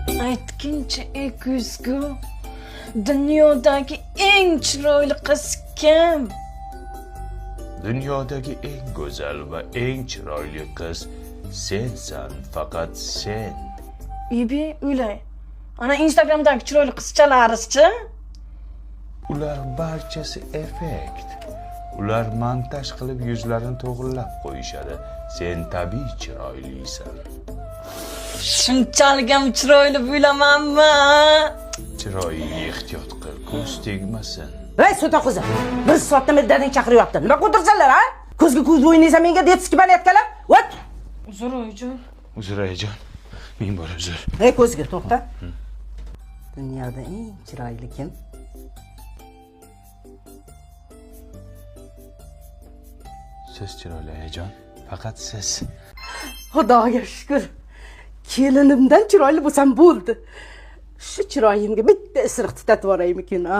Aytgincha, ey ko'zgu, dunyodagi eng chiroyli qiz kim? Dunyodagi eng go'zal va eng chiroyli qiz sensan, faqat sen. Ibi, o'lay. Ana Instagramdagi chiroyli qizchalarizchi? Ular barchasi effekt. Ular montaj qilib yuzlarini to'g'rilab qo'yishadi. Sen tabiiy chiroylisan. Shunchalik ham chiroyli bo'lamanmi? Chiroyingga ehtiyot qil, ko'z tegmasin. Ey so'ta qizi, bir soatdan beri dadang chaqiryapti. Nima qo'tirsanlar, ha? Ko'zga ko'z o'ynaysan menga detski banetkalar. O't! Uzr, oyijon. Uzr, ayajon. Ming bor uzr. Ey ko'zga to'xta. Dunyoda eng chiroyli kim? Siz chiroyli, ayajon. Faqat siz. Xudoga shukr. Kelinimdan chiroyli bo'lsam bo'ldi. Shu chiroyimga bitta isiriq tutatib yuboraymikin, a?